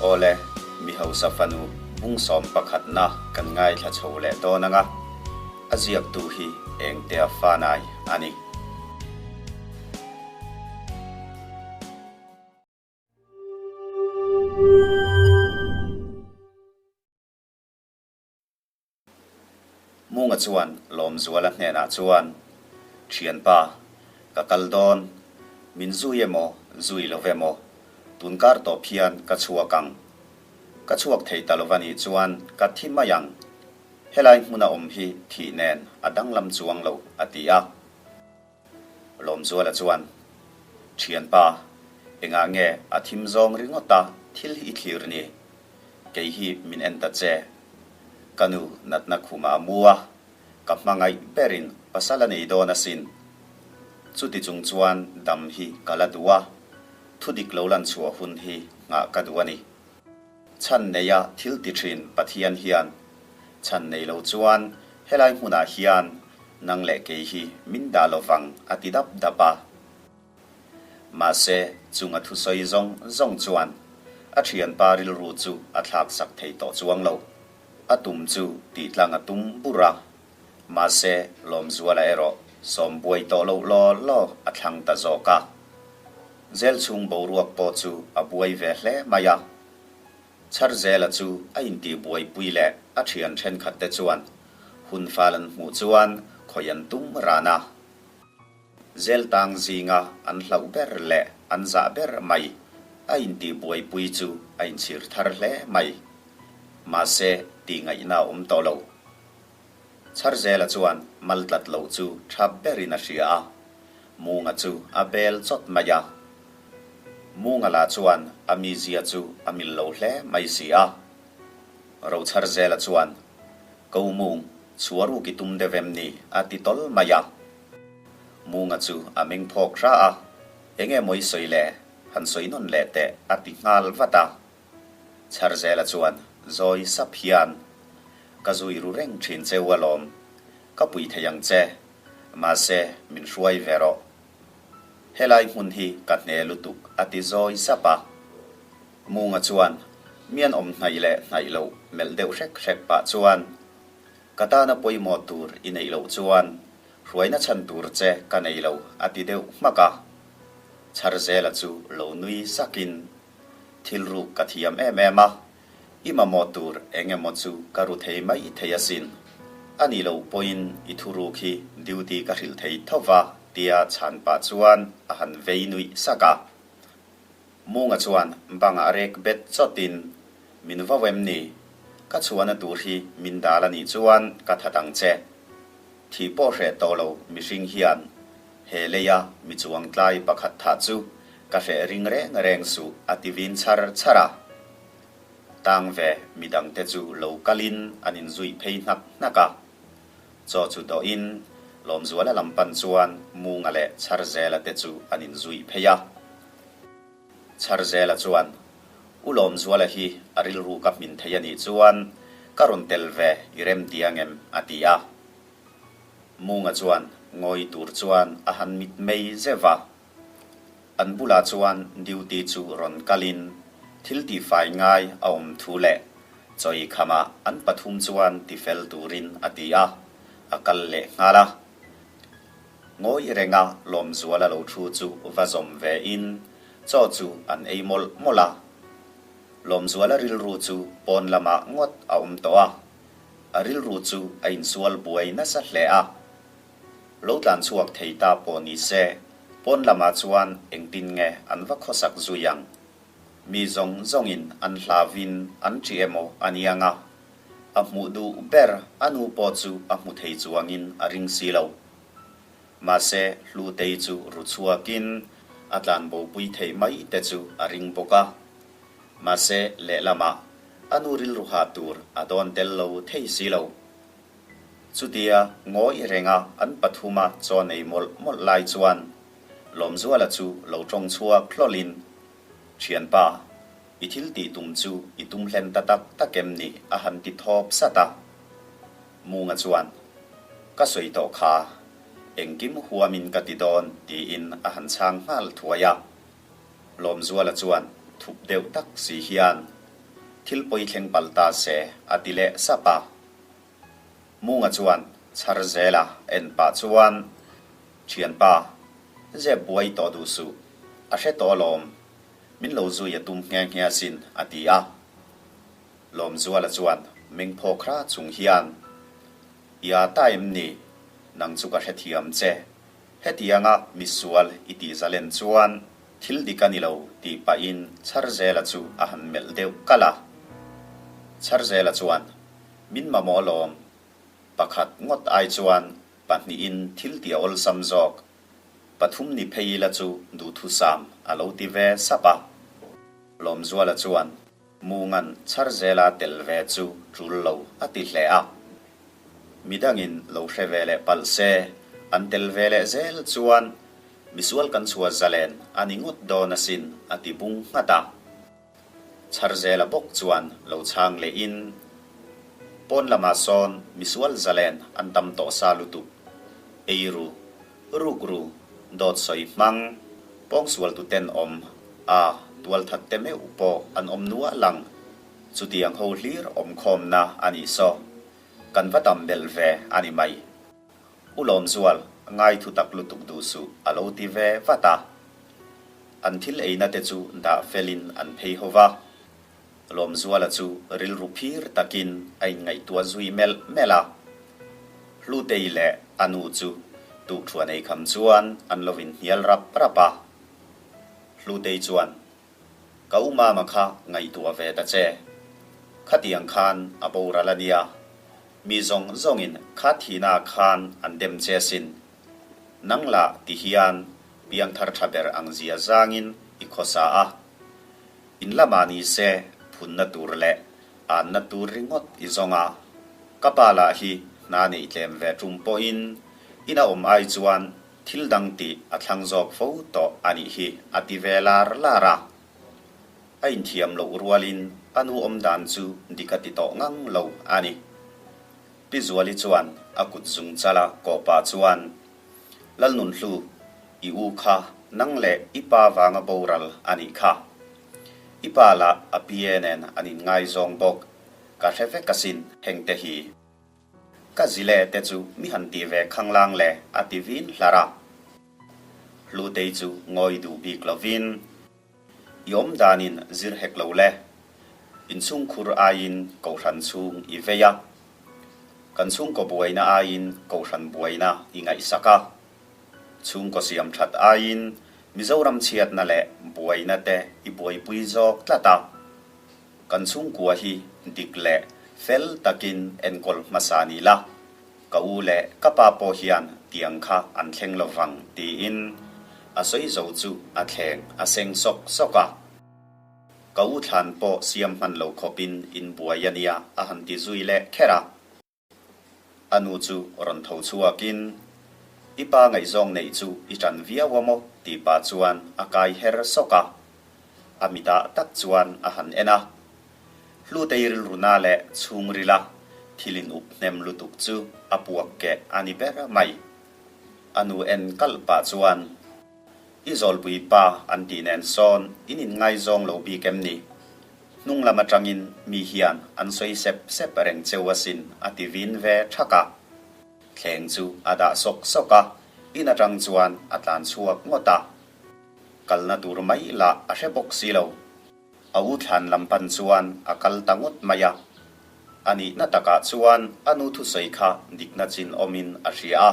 Awle, mi hausa fanu bungsawm pakhatna kan ngaithla chho leh dawn ang a, a ziaktu hi Engtea Fanai a ni. Munga chuan Lawmzuala hnenah chuan, Thianpa, ka kal dawn, min zui emaw zui lo emaw, tun kar tawp hian ka chhuak ang. Ka chhuak thei ta lo va nih chuan ka thi mai ang. Helai hmuna awm hi thih nen a danglam chuang lo, a ti a. Lawmzuala chuan, Thianpa, engah nge a thim zawng ringawt a thil hi i thlir ni? Kei hi min en ta che. Ka nu natna khumah a mu a, ka hmangaih berin pasal a nei dawn asin. Chuti chung chuan dam hi ka la duh a, thudik lo lan chhuah hun hi nghah ka duh a ni. Chhan neia thil ti thin Pathian hian chhan nei lo chuan helai hmunah hian nang leh kei hi min dah lo vang a ti dap dap a. Mahse, chunga thusawi zawng zawng chuan a thianpa rilru chu a thlak sak thei tawh chuang lo. A tum chu tih tlang a tum bur a. Mahse, Lawmzuala erawh sawm buai tawh loh law law a thlang ta zawk a. Zel chhung boruak pawh chu a buai ve hle mai a. Chharzela chu a intihbuaipui leh a thian thenkhat te chuan hun fal an hmuh chuan khawih an tum ran a. Zel tang zinga an hlauh ber leh an zah ber mai a intihbuaipui chu a inchhir thar hle mai. Mahse, tihngaihna a awm tawh lo. Chharzela chuan mal tlat loh chu tha berin a hria a, Munga chu a bel chawt mai a. Munga lah chuan a mizia chu a mil lo hle mai si a. Rochharzela chuan, Ko Mung, chhuah ruk i tum deuh em ni? a ti tawl mai a. Munga chu a meng phawk hra a, Enge maw i sawi le? Han sawi nawn leh teh a ti nghal vat a. Chharzela chuan zawi sap hian, Ka zui ru reng thin cheu alawm, ka pui thei ang che, mahse min hruai ve rawh. Helai hmun hi ka hne lutuk a ti zawi sap a. Munga chuan mian awm hnaih leh hnaih loh melh deuh hrek hrek pah chuan, Ka tana pawimawh tur i neih loh chuan hruaina chhan tur che ka nei lo a ti deuh hmak a. Chharzela chu lo nui sakin, Thil ruk ka thiam em em a, i mamawh tur eng emaw chu ka ru thei mai thei asin. A nih loh pawhin i thuruk hi duty ka hrilh thei tho va tia chhan pah chuan a han vei nuih sak a. Munga chuan bangah rek bet chawtin, Min vau em ni? Ka chhuahna tur hi min dal a nih chuan ka that ang che. Thih pawh hreh tawh lo mihring hian he leia mi chuang tlai pakhat thah chu ka hreh ring reng reng suh a ti vin chhar chhar a. Tang ve midangte chu lo kalin an inzui phei hnak hnak a. Chaw chu dawhin Lawmzuala lam pan chuan Munga leh Chharzela te chu an inzui phei a. Chharzela chuan, U Lawmzuala hi a rilru ka hmin thei a nih chuan ka rawn tel ve i rem ti angem? a ti a. Munga chuan ngawi tur chuan a han mitmei zeuh a. An bulah chuan duty chu rawn kalin thil tihfai ngai a awm thu leh chawi khamah an pathum chuan tifel turin a ti a, a kal leh nghal a. Ngawi renga Lawmzuala lo thu chu va zawm ve in chaw chu an ei mawlh mawlh a. Lawmzuala rilru chu pawn lamah ngawt a awm tawh a, a rilru chu a insual buai nasa hle a. Lo tlan chhuak thei ta pawh ni se, pawn lamah chuan engtin nge an va khawsak zui ang? Mi zawng zawngin an hlauvin an ṭi emaw a ni ang a, a hmuh duh ber a nu pawh chu a hmu thei chuangin a ring si lo. Mahse, Hlutei chu ru chhuakin a tlanbopui theih mai te chu a ring bawk a. Mahse, lehlamah a nu rilru hah tur a dawn tel lo thei si lo. Chutia ngawih renga an pathuma chaw nei mawlh mawlh lai chuan Lawmzuala chu lo tawng chhuak hlawlin, Thianpa, i thil tih tum chu i tum hlen ta tak tak em ni? a han ti thawp sat a. Munga chuan, Ka sawi tawh kha, engkim huamin ka ti dawn tiin a han chhang nghal thuai a. Lawmzuala chuan thup deuh tak si hian. Thil pawi thleng palh ta se, a ti leh sap a. Munga chuan chhar zel a en pah chuan, Thianpa, zep buai tawh duh suh, a hre tawh alawm, min lo zui a tum nghe nghe asin, a ti a. Lawmzuala chuan meng phawk hra chung hian, I a ta em ni? Nang chu ka hrethiam che. Hetianga misual i tih zalen chuan thil dik a ni lo tih pahin Chharzela chu a han melh deuh kalh a. Chharzela chuan, Min mamawh alawm. Pakhat ngawt ai chuan pahnihin thil ti a awlsam zawk. Pathum ni phei ila chu duhthusam a lo ti ve sap a. Lawmzuala chuan, Mungan Chharzela tel ve chu tul lo a ti hle a. Midangin lo hre ve leh palh se, an tel ve leh zel chuan misual kan chhuah zalen a ni ngawt dawn asin a ti bung nghat a. Chharzela bawk chuan lo chhang lehin, Pawn lamah sawn misual zalen an tam tawh sa lutuk, ei ru, ruk ru, dawt sawi hmang, pawngsual tu ten awm a tualthat te meuh pawh an awm nual ang. Chutiang ho hlir awmkhawmna a nih saw. Kan va tam belh ve a ni mai. U Lawmzual, ngai thu tak lutuk duh suh a lo ti ve vat a. An thil eina te chu dah felin an phei ho va. Lawmzuala chu rilru phir takin a inngaihtuah zui melh melh a. Hlutei leh a nu chu tukthuan ei kham chuan an lo inhnial rap rap a. Hlutei chuan Ka u mama kha ngaihtuah ve ta che. Khatiang khan a boral a nia. Mi zawng zawngin kha thihna khan an dem che asin. Nang lah ti hian piangthar tha ber ang zia zangin i khawsa a. In lamah ni se phunna tur leh anna tur ringawt i zawng a. Ka pa lah hi hna neih tlem ve tum pawhin in a awm ai chuan Thil dang tih a thlang zawk fo tawh a nih hi a ti ve lar lar a. A inthiam loh rualin a nu awm dan chu dik a ti tawh ngang lo a ni. Pi Zuali chuan a kut zung chala kawhpah chuan, Lalnunhlu, i u kha nang leh i pa vanga boral a nih kha. I pa lah a PA nen an inngaizawng bawk, ka hre vek asin hengte hi. Ka zile te chu mi han ti ve khanglang le a ti vin hlar a. Hlutei chu ngawi duh bik lovin, I awm danin zir hek lo le. Inchhungkhur aiin kohhran chhung i vei a. Kan chhungkaw buaina aiin kohhran buaina i ngaihsak a. Chhungkaw siam that aiin Mizoram chhiatna leh buaina te i buaipui zawk tlat a. Kan chhungkua hi dik leh fel takin enkawl hmasa ni la, ka u leh ka pa pawh hian tiang kha an thleng lo vang tiin a sawi zo chu a thleng a seng sawk sawk a. Ka u thlan pawh siam hman lo khawpin in buai a nia a han ti zui leh kher a. A nu chu rawn tho chhuakin, I pa ngaihzawng neih chu i ṭan viau a maw? tih pah chuan a kai her sawk a. A mitah tak chuan a han en a. Hlutei rilruna leh chhungrila thil in up hnem lutuk chu a puak keh a ni ber mai. A nu en kalh pah chuan, I zawlpui pa an tih nen sawn in inngaizawng lo bik em ni? Hnung lam atangin mi hian an sawi sep sep reng cheu asin a ti vin ve thak a. Thleng chu a dah sawk sawk a, in atang chuan a tlan chhuak ngawt a. Kalna tur mai lah a hre bawk si lo. A u thlan lam pan chuan a kal ta ngawt mai a. A nihna takah chuan a nu thusawi kha dikna chin awmin a hria a.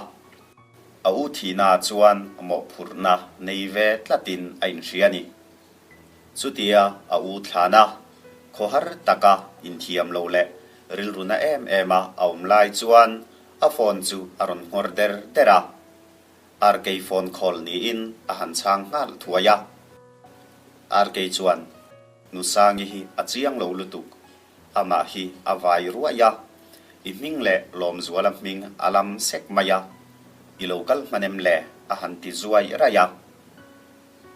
A u thihna chuan mawhphurhna nei ve tlatin a inhria a ni. Chutia a u thlan a, khawhar taka inthiam lo leh rilru na em em a a awm lai chuan a phone chu a rawn nghawr der der a. Arkei phone call niin a han chhang nghal thuai a. Arkei chuan, Nusangi hi a chiang lo lutuk, amah hi a vai ruai a, i hming leh Lawmzuala hming a lam sek mai a, i lo kal hman em le? a han ti zuai raih a.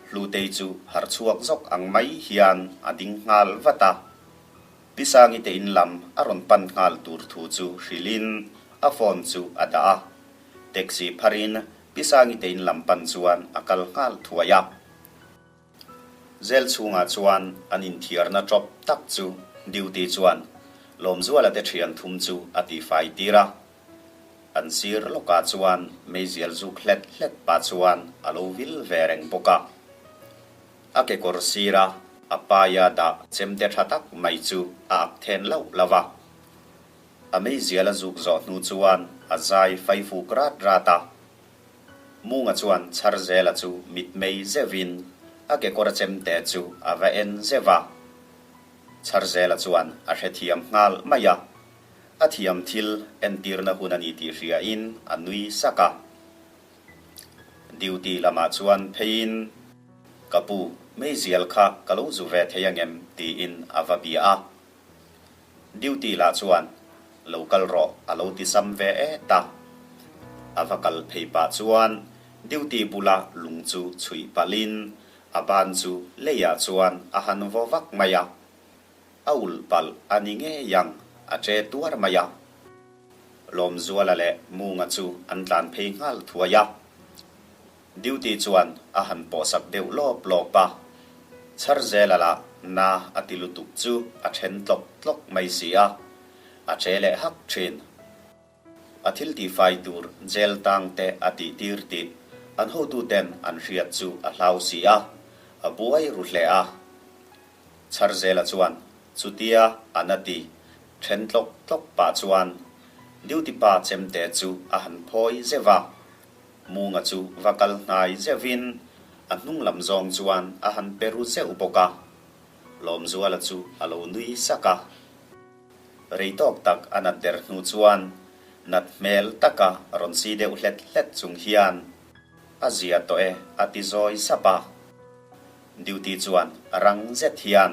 Hlutei chu harh chhuak zawk ang mai hian a ding nghal vat a. Pi Sangi te in lam a rawn pan nghal tur thu chu hrilhin a phone chu a dah a. Taxi pharin Pi Sangi te in lam pan chuan a kal nghal thuai a. Zel chhungah chuan an inthiarna tawp tak chu. Duty chuan Lawmzuala te thian thum chu a tifai tir a. An sir lawkah chuan meizial zuk hlet hlet pah chuan a lo vil ve reng bawk a. A kekawr sira a paia dah chemte tha tak mai chu a ak then loh lo va. A meizial a zuk zawh hnu chuan a zai fai fuk rat rat a. Munga chuan Chharzela chu mitmei zeuhin a kekawr chemte chu a va en zeuh a. Chharzela chuan a hrethiam nghal mai a. A thiam thil entirna hun a ni tih hriain a nui sak a. Duty lamah chuan pheiin, Ka pu, meizial kha ka lo zu ve thei angem? tiin a va bia a. Duty lah chuan, Lo kal rawh a lo ti sam ve et a. A va kal phei pah chuan duty bula lung chu chhuih palhin a ban chu leiah chuan a han vaw vak mai a. A ulh palh a ni ngei ang, a che tuar mai a. Lawmzuala leh Munga chu an tlan phei nghal thuai a. Duty chuan a han pawhsak deuh lawp lawp a. Chharzela lah na a ti lutuk chu a then tlawk tlawk mai si a, a che leh hak thin. A thil tihfai tur jail tang te a tih tir tih an hotuten an hriat chu a hlau si a, a buai ru hle a. Chharzela chuan chutia an a ti then tlawk tlawk pah chuan duty pa chemte chu a han phawi zeuh a. Munga chu va kal hnai zeuhin a hnung lam zawng chuan a han pe ru zeuh bawk a. Lawmzuala chu a lo nui sak a. Rei tawk tak a nat der hnu chuan nat hmel taka rawn si deuh hlet hlet chung hian a zia tawh e a ti zawi sap a. Duty chuan rang zet hian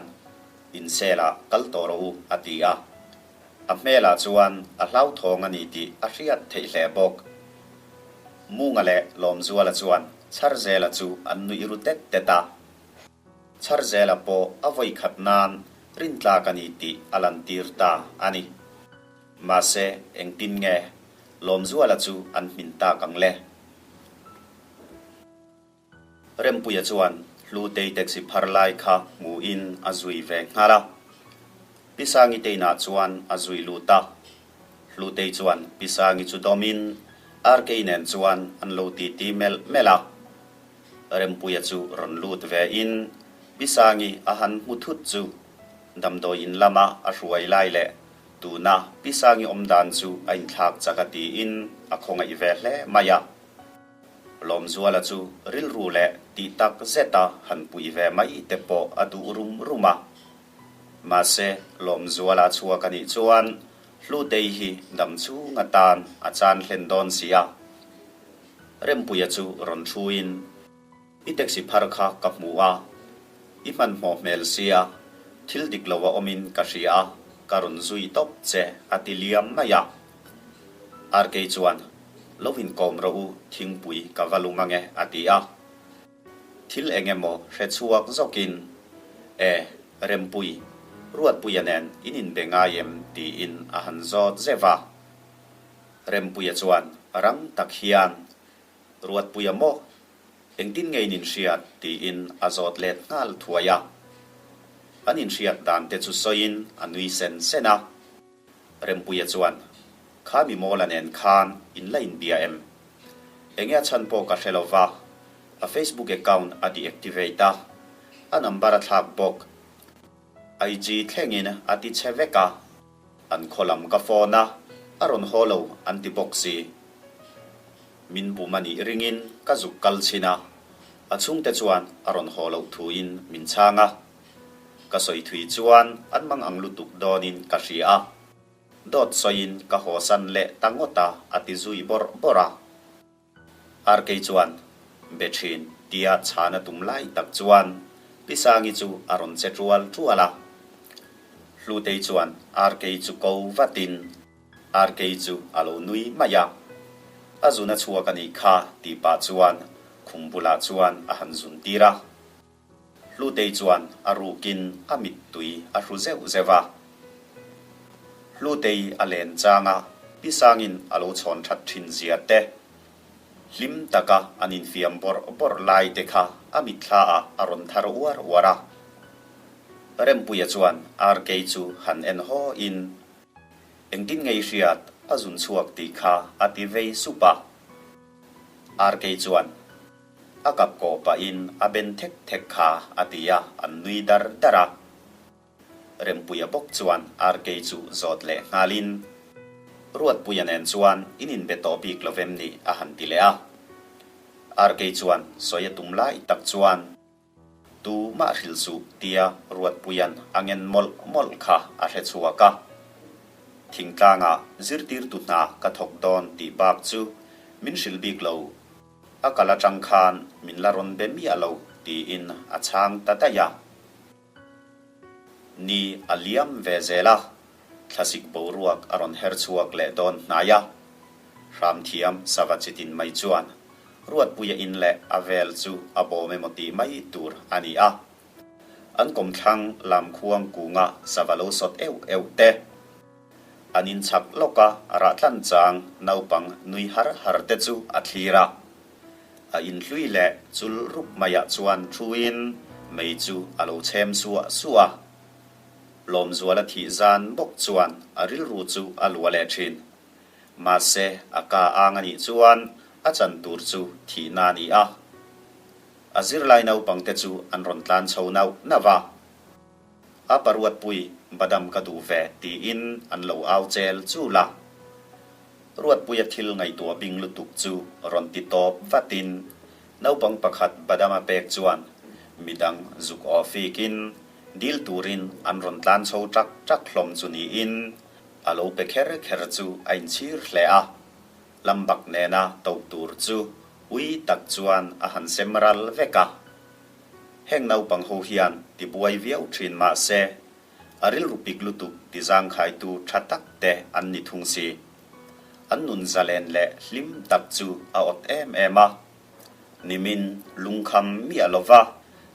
Inselah kal tawh rawh u a ti a. A hmelah chuan a hlauthawng a ni tih a hriat theih hle bawk. Munga leh Lawmzuala chuan Chharzela chu an nuih ru tet tet a. Chharzela pawh a vawi khat nan rintlak a ni tih a lantir ta a ni. Mahse, engtin nge Lawmzuala chu an hmin tak ang le? Rempuia chuan Hlutei taxi phar lai kha hmuhin a zui ve nghal a. Pi Sangi te inah chuan a zui lut a. Hlutei chuan Pi Sangi chu dawmin Arkei nen chuan an lo titi melh melh a. Rempuia chu rawn lut ve in Pi Sangi a han hmu thut chu damdawi in lama a hruai lai leh tuna Pi Sangi awm dan chu a inthlak chak a tiin a khawngaih ve hle mai a. Lawmzuala chu rilru leh tih tak zeta han puih ve mai te pawh a duh rum rum a. Mahse, Lawmzuala chhuak a nih chuan Hlutei hi dam chhung atan a chan hlen dawn si a. Rempuia chu rawn thuin, I taxi phar kha ka hmu a, i hmanhmawh hmel sia, thil dik lo a awmin ka hria a, ka rawn zui tawp che a ti liam mai a. RK chuan, Lo inkawm rawh u, thingpui ka va lum ange a ti a. Thil eng emaw hre chhuak zawkin, E, Rempui, Ruatpuia nen in inbe ngai em? tiin a han zawt zeuh a. Rempuia chuan rang tak hian, Ruatpuia maw? Engtin nge in inhriat? tiin a zawt let nghal thuai a. An inhriat dan te chu sawiin a nui sen sen a. Rempuia chuan, Kha mi mawla nen khan in la inbia em? Enge a chhan pawh ka hre lo va, a Facebook account a deactivate a, a number a thlak bawk. IG thlengin a ti che vek a. An khaw lam ka phone a, a rawn haw lo an ti bawk si. Min bum a nih ringin ka zuk kal chhin a, a chhungte chuan a rawn haw loh thuin min chhang a. Ka sawi thui chuan an mang ang lutuk dawnin ka hria a, dawt sawiin ka hawsan leh ta ngawt a, a ti zui bawrh bawrh a. Arkei chuan be thin tia chhan a tum lai tak chuan Pi Sangi chu a rawn che tual tual a. Hlutei chuan Arkei chu ko vatin Arkei chu a lo nui mai a. A zun a chhuak a nih kha tih pah chuan khum bulah chuan a han zun tir a. Hlutei chuan a rukin a mittui a hru zeuh zeuh a. Hlutei a len chang a, Pi Sangin a lo chhawn that thin zia te, hlim taka an infiam bawrh bawrh lai te kha a mitthla ah a rawn thar uar uar a. Rempuia chuan Arkei chu han en haw in, Engtin ngei hriat a zun chhuak tih kha a ti vei sup a. Arkei chuan a kap kawh pahin a ben thek thek kha a ti a, an nui dar dar a. Rempuia bawk chuan Arkei chu zawt leh nghalin, Ruatpuia nen chuan in inbe tawh bik lo vem ni a han ti leh a. Arkei chuan sawi a tum lai tak chuan, Tu mah hrilh suh tia Ruatpuia'n a ngen mawlh mawlh kha a hre chhuak a. Thingtlangah zirtirtu hna ka thawk dawn tih bak chu min hrilh bik lo. A kal atang khan min la rawn be miah lo tiin a chhang ta daih a. Ni a liam ve zel a, thlasik boruak a rawn her chhuak leh dawn hnai a. Hramthiam sava chitin mai chuan Ruatpuia in leh a vel chu a bawm emaw tih mai tur a ni a. An kawmthlang lamkhuang kunga sava lo sawt euh euh te, an inchhak lawka rahtlan chang naupang nui har har te chu a thlir a. A inhlui leh chul rup maiah chuan thuin mei chu a lo chhem suah suah a. Lawmzuala thih zan bawk chuan a rilru chu a lua leh thin. Mahse, a ka ang a nih chuan a chan tur chu thihna a ni a. A zirlai naupangte chu an rawn tlan chho nauh nauh a. A paruatpui badam ka duh ve tiin an lo au chel chul a. Ruatpuia thil ngaihtuah bing lutuk chu rawn ti tawp vatin naupang pakhat badam a pek chuan midang zuk aw fikin dil turin an rawn tlan chho ṭak ṭak hlawm chu niin a lo pe kher kher chu a inchhir hle a. Lambak nena toh tur chu ui tak chuan a han sem ral vek a. Heng naupang ho hian tibuai viau thin mah se, a rilru pik lutuk ti zangkhaitu tha tak te an ni thung si. An nun zalen leh hlim tak chu a awt em em a. Nimin lungkham miah lova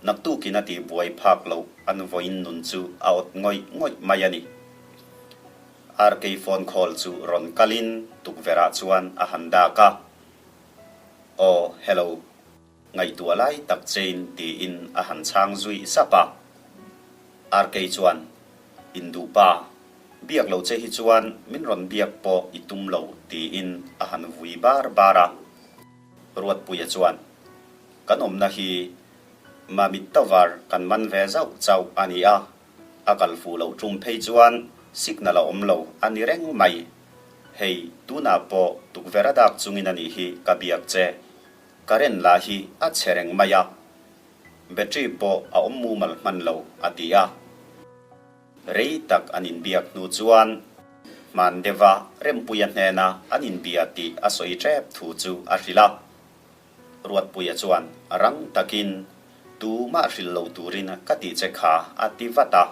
naktukin a tihbuai phak loh an vawiin nun chu a awt ngawih ngawih mai a ni. Arkei phone call chu rawn kalin tukverhah chuan a han dak a. Aw, hello. Ngaihtuah lai tak chein tiin a han chhang zui sap a. Arkei chuan, Induh pa, biak lo che hi chuan min rawn biak pawh i tum lo tiin a han vui bar bar a. Ruatpuia chuan, Kan awmna hi Mamit Tower kan man ve zauh chauh a ni a, a kal fuh loh tum phei chuan signal a awm lo a ni reng mai. Hei, tunah pawh tukverh a dak chungin a nih hi ka biak che. Current lah hi a chhe reng mai a, battery pawh a awm mumal hman lo, a ti a. Rei tak an inbiak hnu chuan hman deuha Rempuia hnena an inbia tih a sawi tep thu chu a hrilh a. Ruatpuia chuan rang takin, Tumah hrilh lo turin ka tih che kha, a ti vat a.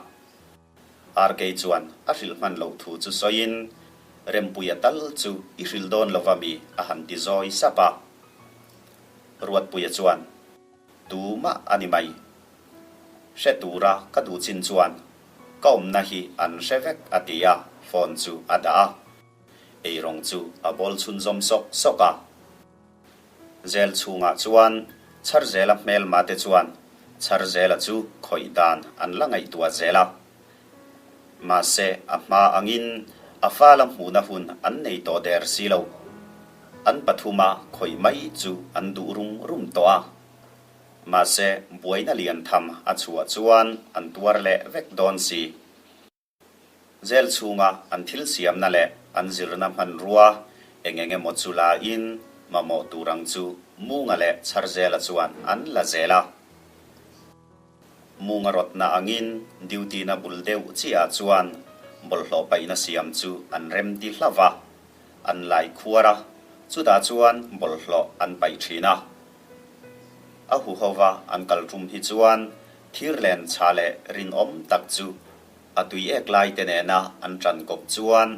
Arkei chuan a hrilh hman loh thu chu sawiin, Rempuia tal chu i hrilh dawn lo va mi? a han ti zawi sap a. Ruatpuia chuan, Tumah a ni mai. Hre tura ka duh chin chuan ka awmna hi an hre vek a ti a, phone chu a dah a. Eirawng chu a bawl chhunzawm sawk sawk a. Zel chhungah chuan Chharzela hmelma te chuan Chharzela chu khawih dan an la ngaihtuah zel a. Mahse a hma angin a fala hmuhna hun an nei tawh der si lo. An pathuma khawih mai chu an duh rum rum tawh a. Mahse buaina lian tham a chhuah chuan an tuar leh vek dawn si. Jail chhunga an thil siamna leh an zirna hmanrua eng eng emaw chu la in mamawh tur ang chu Munga leh Chharzela chuan an la zel a. Munga rawtna angin duty na bul deuh chiah chuan bawlhhlawh paihna siam chu an rem ti hlauh va, an lai khuar a, chutah chuan bawlhhlawh an paih thin a. A huhova an kal tum hi chuan thirlen chha leh rinawm tak chu A tui ek lai te nena an ṭan kawp chuan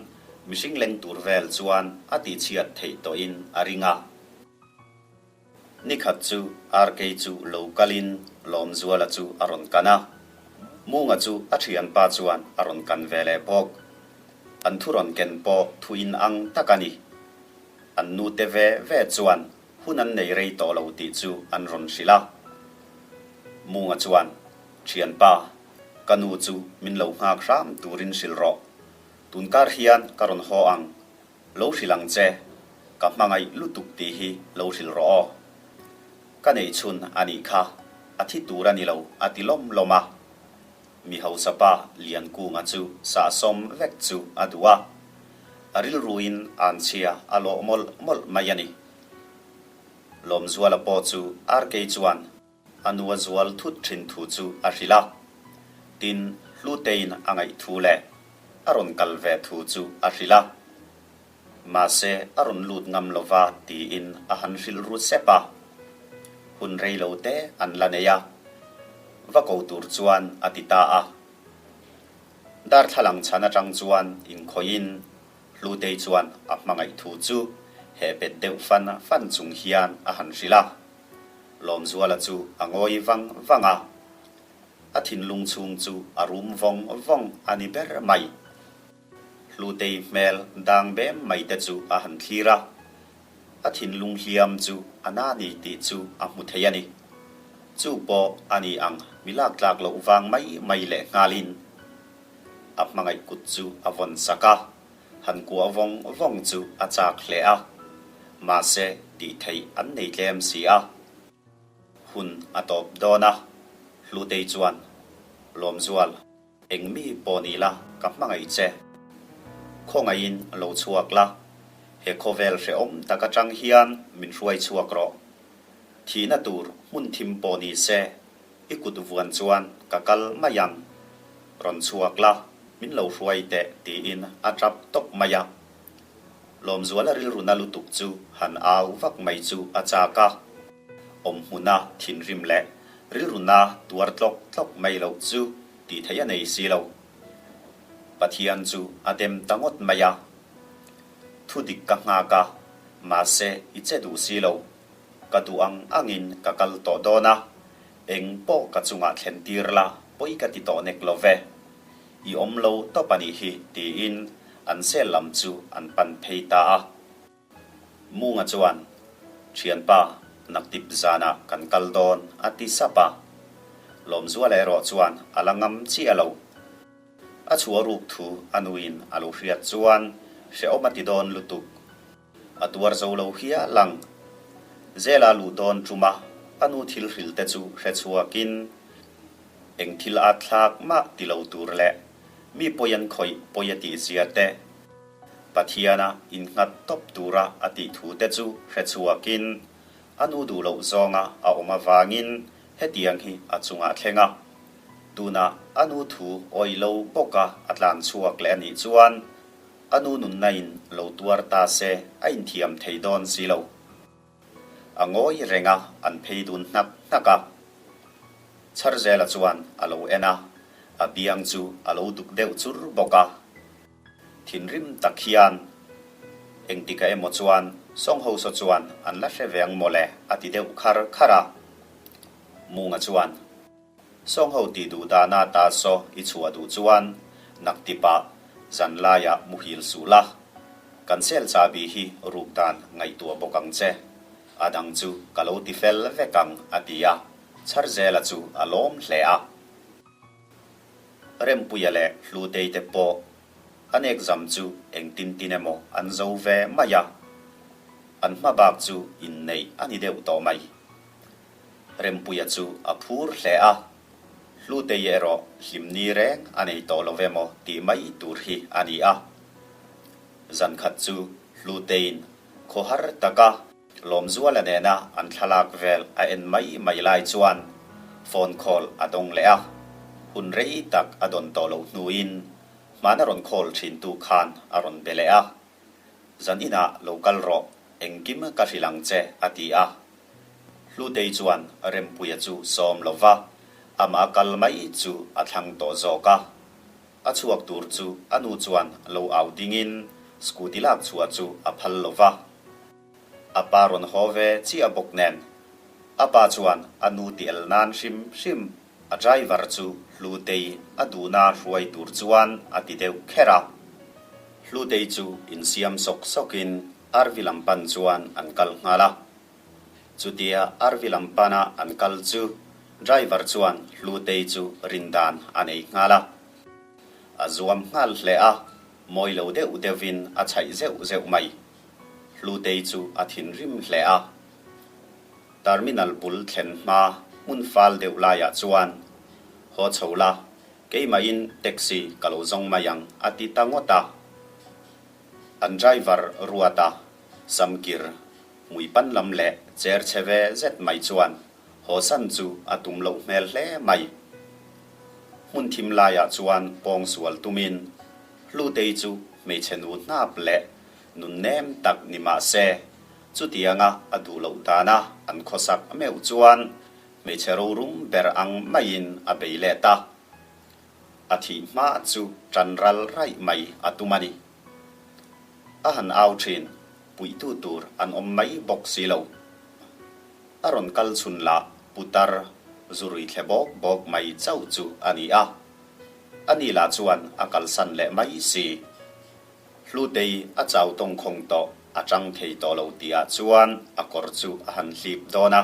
mihring leng tur vel chuan a tihchhiat theih tawhin a ring a. Nikhat chu RK chu lo kalin Lawmzuala chu a rawn kan a. Munga chu a ṭhianpa chuan a rawn kan ve leh bawk. An thu rawn ken pawh thu inang tak a ni. An nute ve ve chuan hun an nei rei tawh lo tih chu an rawn hrilh a. Munga chuan, Ṭhianpa. Ka nu chu min lo nghak hram turin hrilh rawh. Tunkar hian ka rawn haw ang. Lo hrilh ang che. Ka hmangaih lutuk tih hi lo hrilh rawh aw. Ka neih chhun a nih kha, a thi tur a ni lo a ti lawm lawm a. Mi hausa pa Liankunga chu sahsawm vek chu a duh a. A rilruin anchhia a lawh mawlh mawlh mai a ni. Lawmzuala pawh chu RK chuan a nu a zual thut thin thu chu a hrilh a. Tin, Hlutein a ngaih thu leh a rawn kal ve thu chu a hrilh a. Mahse, a rawn lut ngam lo va tiin a han hrilh ru sep a. Hun rei lo te an la nei a, va ko tur chuan a ti ta a. Darthlalang chhan atang chuan inkhawihin Hlutei chuan a hmangaih thu chu heh bet deuh fan fan chung hian a han hrilh a. Lawmzuala chu a ngawi vang vang a. A thinlung chhung chu a rum vawng vawng a ni ber mai. Hlutei hmel dang bem mai te chu a han thlir a. A thinlung hliam chu a na ni tih chu a hmu thei a ni. Chu pawh a ni ang mi lak tlak loh vang mai mai leh nghalin a hmangaih kut chu a vawn sak a, han kuah vawng vawng chu a chak hle a, mahse tih theih an nei tlem si a. Hun a tawp dawn a, Hlutei chuan Lawmzual. Eng mi pawh ni la, ka hmangaih che. Khawngaihin lo chhuak la, he khawvel hrehawm tak atang hian min hruai chhuak rawh. Thihna tur hmun thim pawh ni se, i kut vuan chuan ka kal mai ang. Rawn chhuak la, min lo hruai teh tiin a tap tawp mai a. Lawmzuala rilru na lutuk chu han au vak mai chu a chak a. Awmhmuna thinrim leh rilruna tuar tlawk tlawk mai loh chu tih theih a nei si lo. Pathian chu a dem ta ngawt mai a. Thu dik ka nghak a, mahse i che duh si lo. Ka duh ang angin ka kal tawh dawn a, eng pawh ka chungah thlen tir la pawi ka ti tawh nek lo ve. I awm lo tawp a nih hi tiin an sel lam chu an pan phei ta a. Munga chuan, Thianpa, naktip zanah kan kal dawn, a ti sap a. Lawmzuala erawh chuan a la ngam chiah lo. A chhuah ruk thu a nuin a lo hriat chuan hrehawm a ti dawn lutuk. A tuar zo lo hial ang. Zela luh dawn ṭuma a nu thil hrilh te chu hre chhuakin eng thil at thlak mah ti lo tur leh mi pawi an khawih pawi a tih zia te, Pathiana innghat tawp tura a tih thu te chu hre chhuakin a nu duh loh zawnga a awm avangin hetiang hi a chungah thleng a. Tunah a nu thu awih lo bawka a tlan chhuak leh a nih chuan a nu nunna in lo tuar ta se a inthiam thei dawn si lo. A ngawi reng a, an phei dun hnak hnak a. Chharzela chuan a lo en a, a biang chu a lo duk deuh chur bawk a. Thinrim tak hian engtikah emaw chuan Sawngho saw chuan an la hre ve ang mawle a ti deuh khar khar a. Munga chuan, Sawngho tih duh dana ta saw i chhuah duh chuan naktipah zan laiah muhil suh la, kan sel chahbi hi ruk dan ngaihtuah bawk ang che, a dang chu ka lo ti fel vek ang a ti a, Chharzela chu a lawm hle a. Rempuia leh Hlutei te pawh an exam chu engtin tin emaw an zo ve mai a, an hma bak chu inneih a ni deuh tawh mai. Rempuia chu a phur hle a, Hlutei erawh hlimni reng a nei tawh lo emaw tih mai tur hi a ni a. Zankhat chu Hluteiin khawhar taka Lawmzuala nena an thlalak vel a en mai mai lai chuan phone call a dawng leh a, hun rei tak a dawn tawh loh hnuin hmana rawn call thintu khan a rawn be leh a, Zan inah lo kal rawh, engkim ka hrilh ang che a ti a. Hlutei chuan Rempuia chu sawm lo va, amah kal mai chu a thlang tawh zawk a. A chhuak tur chu a nu chuan lo au dingin scooty lak chhuah chu a phal lo va. A pa rawn haw ve chiah bawk nen. A pa chuan a nu ti el nan hrim hrim a driver chu Hlutei a duhna hruai tur chuan a ti deuh kher a. Hlutei chu insiam sawk sawkin RV lam pan chuan an kal nghal a. Chutia RV lam pana an kal chu. Driver chuan Hlutei chu rindan a nei nghal a. A zuam nghal hle a, mawi lo deuh deuhin a chhaih zeuh zeuh mai. Hlutei chu a thinrim hle a. Terminal bul thlen hma hmun fal deuh laiah chuan, Haw chho la, keimahin taxi ka lo zawng mai ang a ti ta ngawt a. An driver Ruata samkir hmui pan lam leh cher chhe ve zet mai chuan haw san chu a tum loh hmel hle mai. Hmun thim laiah chuan pawng sual tumin Hlutei chu hmeichhe nu hnap leh nun nem tak ni mah se, chutianga a duh loh dana an khawsak meuh chuan hmeichhe rorum ber ang maiin a bei let a. A thih hma chu tan ral raih mai a tum a ni. A han au thin, puihtu tur an awm mai bawk si lo. A rawn kal chhun lah putar zurui thle bawk bawk mai chauh chu a ni a. Ani lah chuan a kalsan leh mai si. Hlutei a chau tawngkhawng tawh a chang thei tawh lo tihah chuan a kawr chu a han hlip dawn a.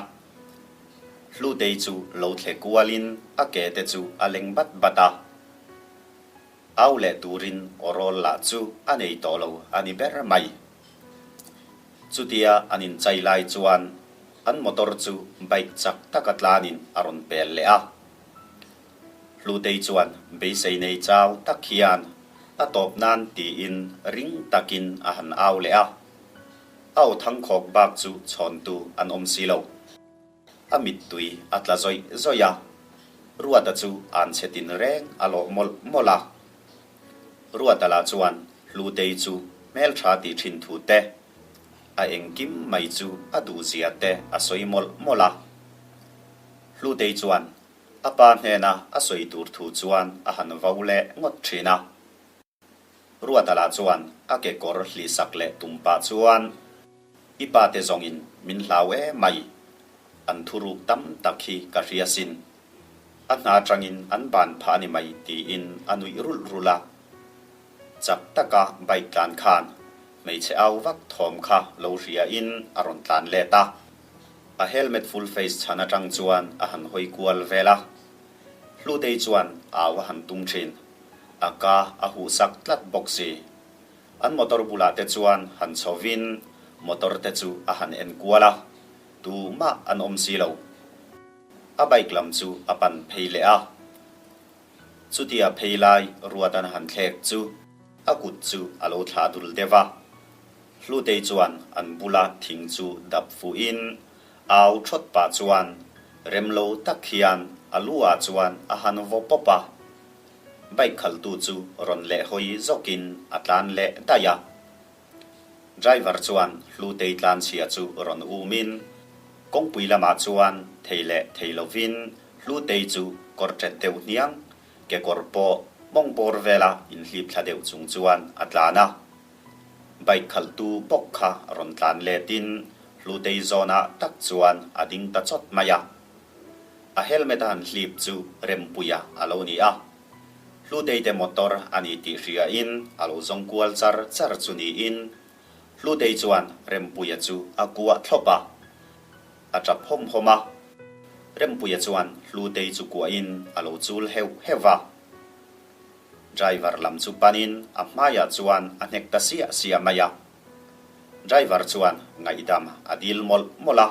Hlutei chu lo thle kualin a ke te chu a leng bat bat a. Au leh turin aw rawl lah chu a nei tawh lo a ni ber mai. Chutia an inchai lai chuan an motor chu bike chak taka tlanin a rawn pel leh a. Hlutei chuan beisei nei chau tak hian a tawp nan tiin ring takin a han au leh a. A aw thangkhawk bak chu chhawntu an awm si lo. A mittui a tla zawih zawih a, Ruata chu an chhe tin reng a lawh mawlh mawlh a. Ruata lah chuan Hlutei chu hmeltha tih thin thu te, a engkim mai chu a duhzia te a sawi mawlh mawlh a. Hlutei chuan A pa hnena a sawi tur thu chuan a han vo leh ngawt thin a. Ruata lah chuan a kekawr hlihsak leh tum pah chuan, I pa te zawngin min hlau e mai, an thuruk tam tak hi ka hria sin. A hna atangin an ban phah a ni mai tiin a nuih rulh rulh a. Chak taka bike tlan khan hmeichhe au vak thawm kha lo hriain a rawn tlan let a. A helmet full face chhan atang chuan a han hawi kual vel a. Hlutei chuan au a han tum thin. A ka a huh sak tlat bawk si. An motor bulah te chuan han chhovin motor te chu a han en kual a, tumah an awm si lo. A bike lam chu a pan phei leh a. Chutia phei lai ruat an han thlek chu a kut chu a lo thlah dul deuh a. Hlutei chuan an bula thing chu dap fuhin au thawt pah chuan rem lo tak hian a lu ah chuan a han vaw pawp a. Bike khaltu chu rawn leh hawi zawkin a tlan leh daih a. Driver chuan Hlutei tlanchhia chu rawn umin kawngpui lamah chuan thei leh thei lovin Hlutei chu kawr ṭet deuh hniang, kekawr pawh mawng bawr vela inhlip thla deuh chung chuan a tlan a. Bike khalhtu bawk kha rawn tlan letin Hlutei zawnah tak chuan a ding ta chawt mai a. A helmet a han hlip chu Rempuia a lo ni a. Hlutei te motor a ni tih hriain a lo zawng kual char char chu niin Hlutei chuan Rempuia chu a kuah thlawp a. A tap hawm hawm a. Rempuia chuan Hlutei chu kuahin a lo chul heuh heuh a. Driver lam chu panin a hmaiah chuan a hnek ta siah siah mai a. Driver chuan ngaihdam a dil mawlh mawlh a,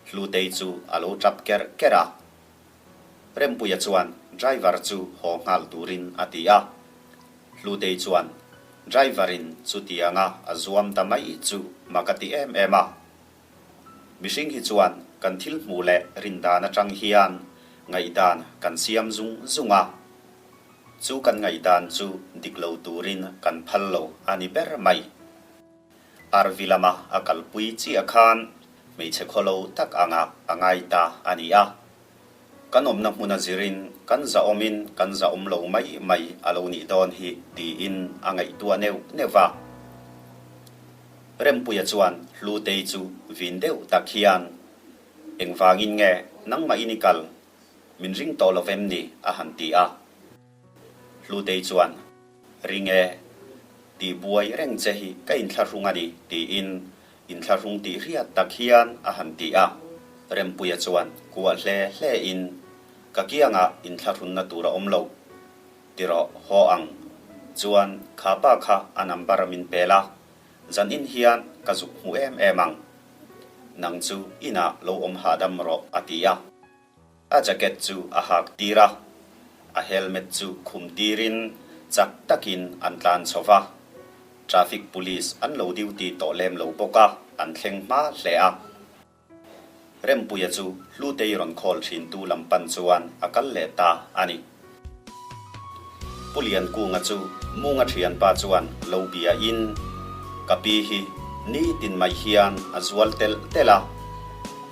Hlutei chu a lo tap kerh kerh a. Rempuia chuan driver chu haw nghal turin a ti a. Hlutei chuan driver in chutianga a zuam ta mai chu mak a ti em em a. Mihring hi chuan kan thil hmuh leh rindan atang hian ngaihdan kan siam zung zung a. Chu kan ngaihdan chu dik lo turin kan phal lo a ni ber mai. RV lama a kalpui chiah khan hmeichhe khawlo tak anga a ngai ta a ni a. Kan awmna hmuna zirin kan zahawmin kan zahawm lo mai mai a lo nih dawn hi tiin a ngaihtuah neuh neuh va. Rempuia chuan Hlutei chu vin deuh tak hian, Engvangin nge nangmahin i kal? Min ring tawh lo vem ni? a han ti a. Hlutei chuan, Ring e, tih buai reng che hi ka inthlahrung a ni, tiin inthlahrung tih hriat tak hian a han ti a. Rempuia chuan kuah hle hle in. Ka kiangah inthlahrunna tur a awm lo. Ti rawh, haw ang. Chuan, kha pa kha a number min pe la, zanin hian ka zuk hmu em em ang. Nang chu inah lo awm hahdam rawh, a ti a. A jacket chu a hak tir a, a helmet chu khum tirin chak takin an tlan chho va. Traffic police an lo duty tawh lem lo bawk a, an thleng hma hle a. Rempuia chu Hlutei rawn khawl thintu lam pan chuan a kal leh ta a ni. Pu Liankunga chu Munga thianpa chuan lo bia in, Ka pi hi nitin mai hian a zual telh telh a,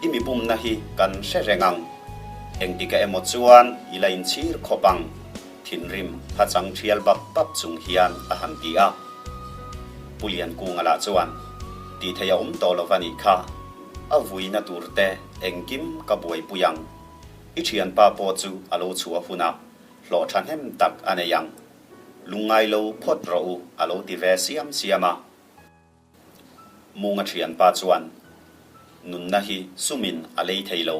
i mi bumna hi kan hre reng ang. Engtika emaw chuan i la inchhir khawp ang, thinrim hachang thial bap bap chung hian a han ti a. Pu Liankunga lah chuan, Tih theih a awm tawh lo va nih kha, a vuina tur te engkim ka buaipui ang. I thianpa pawh chu a lo chhuah hunah hlawh thahnem tak a nei ang. Lungngai lo phawt rawh u a lo ti ve siam siam a. Munga thianpa chuan, Nunna hi sumin a lei thei lo.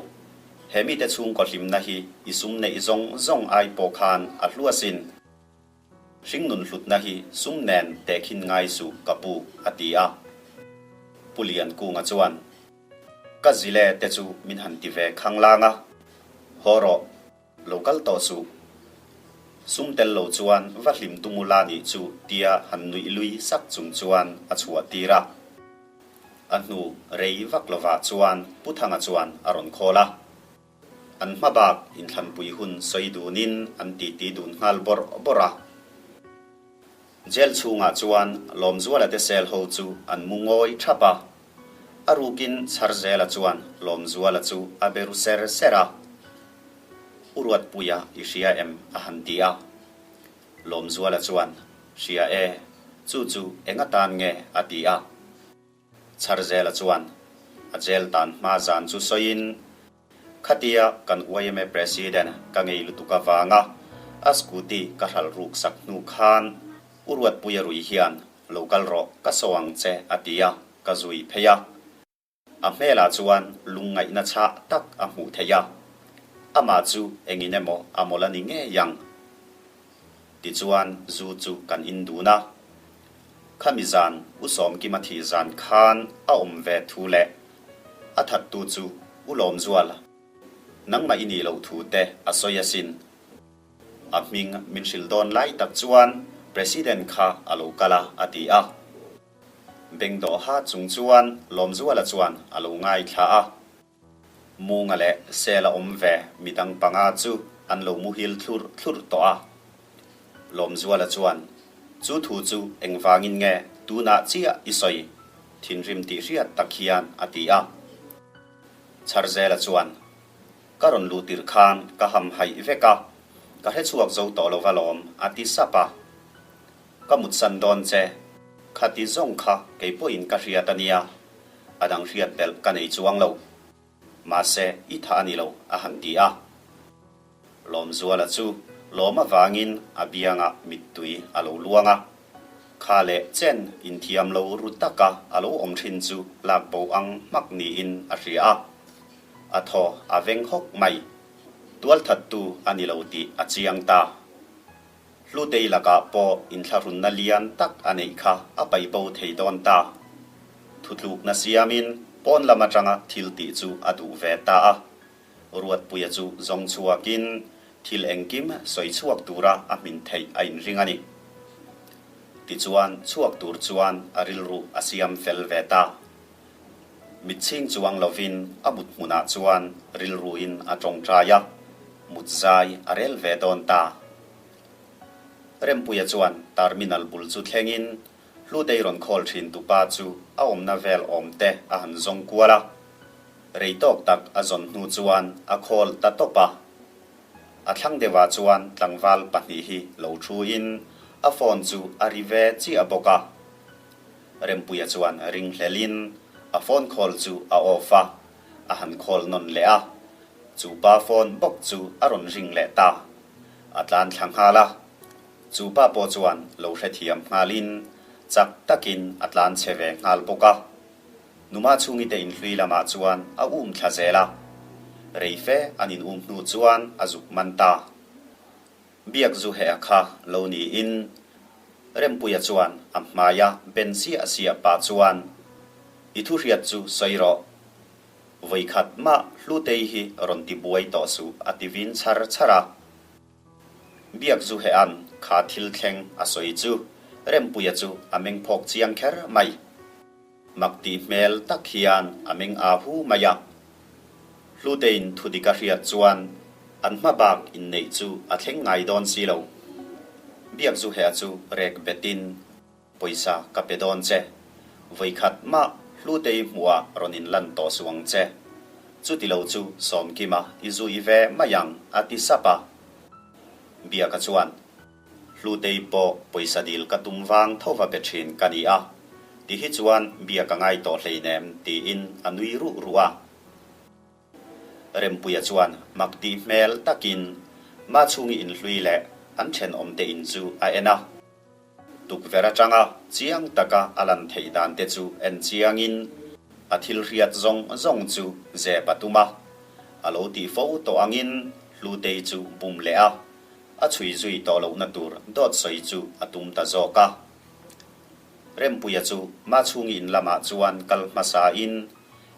He mite chhungkaw hlimna hi i sum neih zawng zawng ai pawh khan a hlu asin. Hringnun hlutna hi sum nen tehkhin ngai suh ka pu, a ti a. Pu Liankunga chuan, Ka zile te chu min han ti ve khanglang a, haw rawh, lo kal tawh suh. Sum tel lo chuan va hlim tum ula nih chu tia han nuih lui sak chung chuan a chhuah tir a. A hnu rei vak lovah chuan Pu Thanga chuan a rawn khawl a. An hma bak inthlanpui hun sawi dunin an titi dun nghal bawrh bawrh a. Jail chhungah chuan Lawmzuala te cell ho chu an mu ngawi thap a. A rukin Chharzela chuan Lawmzuala chu a be ru ser ser a. U Ruatpuia i hria em? a han ti a. Lawmzuala chuan, Hria e, chu chu eng atan nge? a ti a. Chharzela chuan a jail tan hma zan chu sawiin, Khatia kan yma President ka ngei lutuk avanga a scooty ka hralh ruk sak hnu khan U Ruatpuia rui hian lo kal rawh ka saw ang che a ti a, ka zui phei a. A hmelah chuan lungngaihna chhah tak a hmuh theih a, amah chu engin emaw a mawlh a ni ngei ang. Tichuan zu chu kan in dun a. Khami zan U Sawmkima thih zan khan a awm ve thu leh a thattu chu U Lawmzual nangmah i nih loh thu te a sawi asin. A hming min hrilh dawn lai tak chuan President kha a lo kal a, a ti a. Bengdawha chung chuan Lawmzuala chuan a lo ngaithla a. Munga leh Sela awm ve midang panga chu an lo muhil thlurh thlurh tawh a. Lawmzuala chuan, Chu thu chu engvangin nge tunah chiah i sawi? Thinrim tih hriat tak hian a ti a. Chharzela chuan, Ka rawn luh tirh khan ka ham haih vek a, ka hrechhuak zo tawh lo va lawm, a ti sap a. Ka mutsan dawn che, khati zawng kha kei pawhin ka hriat a nia, a dang hriat belh ka nei chuang lo. Mahse, i tha a ni lo, a han ti a. Lawmzuala chu lawm avangin a biangah mittui a lo luang a. Kha leh chen inthiam lo ru taka a lo awm thin chu lak bo ang hmak niin a hria a. A thaw a veng hawk mai. Tualthattu a ni lo tih a chiang ta. Hlutei lakah pawh inthlahrunna lian tak a neih kha a paih bo thei dawn ta. Thutlukna siamin pawn lam atanga thil tih chu a duh ve ta a. Ruatpuia chu zawng chhuakin thil engkim sawi chhuak tura a hmin theih a inring a ni. Tichuan chhuak tur chuan a rilru a siam fel ve ta. Mitchhing chuang lovin a mut hmunah chuan rilruin a tawngtai a, mut zai a rel ve dawn ta. Rempuia chuan terminal bul chu thlengin Hlutei rawn khawl thin tupa chu a awmna vel awm te a han zawng kual a, rei tawk tak a zawn hnu chuan a khawl ta tawp a. A thlang deuhah chuan tlangval pahnih hi lo thuin a phone chu a ri ve chiah bawk a. Rempuia chuan ringhlelin a phone call chu a off a, a han call nawn leh a, chu pa phone bawk chu a rawn ring leh ta. A tlan thla nghal a, chu pa pawh chuan lo hrethiam nghalin chak takin a tlan chhe ve nghal bawk a. Numa chhungite inhlui lamah chuan a um thla zel a. Rei fe an in um hnu chuan a zuk man ta. Biak zu heh a kha lo niin Rempuia chuan a hmaia ben siah siah pah chuan, I thu hriat chu sawi rawh. Vawikhat mah Hlutei hi rawn ti buai tawh suh a ti vin chhar chhar a. Biak zu hean kha thil thleng a sawi chu Rempuia chu a meng phawk chiang kher mai. Mak tih hmel tak hian a meng aa hu mai a. Hlutein thu dik a hriat chuan an hma bak inneih chu a thleng ngai dawn si lo. Biak zu heh chu rek betin Pawisa ka pe dawn che. Vawikhat mah Hlutei hmuhah rawn inlan tawh suh ang che. Chuti lo chu Sawmkima i zui ve mai ang a ti sap a. Biaka chuan Hlutei pawh pawisa dil ka tum vang tho va be thin ka ni a, ti hi chuan bia ka ngai tawh hleinem tiin a nui ruh ruh a. Rempuia chuan mak tih hmel takin Machhungi inhlui leh an thenawmte in chu a en a. Tukverh atanga chiang taka a lan theih dan te chu en chiangin a thil hriat zawng zawng chu zep a tum a. A lo tih fo tawh angin Hlutei chu bum leh a. A chhui zui tawh lohna tur dawt sawi chu a tum ta zawk a. Rempuia chu Machhungi in lamah chuan kal hmasain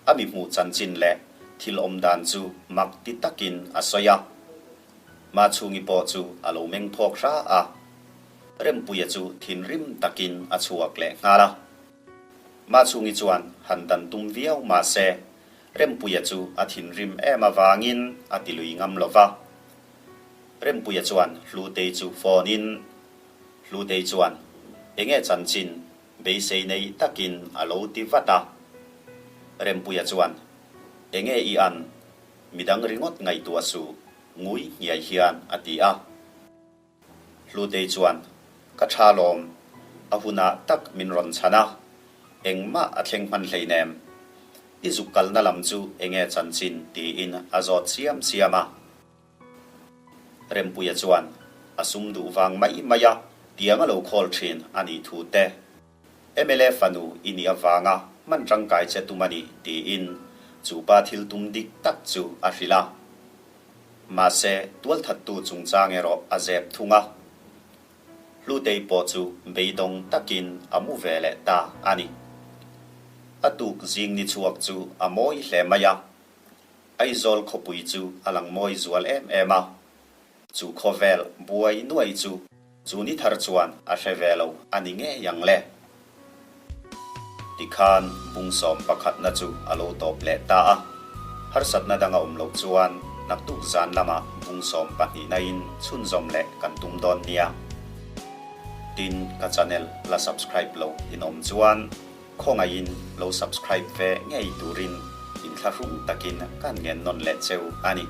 a mi hmuh chanchin leh thil awm dan chu mak ti takin a sawi a. Machhungi pawh chu a lo meng phawk hra a. Rempuia chu thinrim takin a chhuak leh nghal a. Machhungi chuan han dan tum viau mah se Rempuia chu a thinrim em avangin a ti lui ngam lo va. Rempuia chuan Hlutei chu phone in, Hlutei chuan, Enge chanchin? beisei nei takin a lo ti vat a. Rempuia chuan, Enge i an? Midang ringawt ngaihtuah suh, ngui hniai hian a ti a. Hlutei chuan, Ka tha lawm, a hunah tak min rawn chhan a, engmah a thleng hman hleinem. I zuk kalna lam chu enge chanchin? tiin a zawt siam siam a. Rempuia chuan a sum duh vang mai mai a tiang a lo khawl thin a nih thu te, mla fanu i nih avanga hman tangkai che tum a ni tiin chu pa thil tum dik tak chu a hrilh a. Mahse, tualthattu chungchang erawh a zep thung a. Hlutei pawh chu beidawng takin a mu ve leh ta a ni. A tuk zing ni chhuak chu a mawi hle mai a. Aizawl khawpui chu a lang mawi zual em em a, chu khawvel buai nuai chu chu ni thar chuan a hre ve lo a ni ngei ang le. Tikhan bungsawm pakhatna chu a lo tawp leh ta a, harsatna dang a awm loh chuan naktuk zan lamah bungsawm pahnihnain chhunzawm leh kan tum dawn nia. Tin, ka channel la subscribe lo in awm chuan. Khawngaihin lo subscribe ve ngei turin inthlahrung takin kan ngen nawn leh cheu a ni.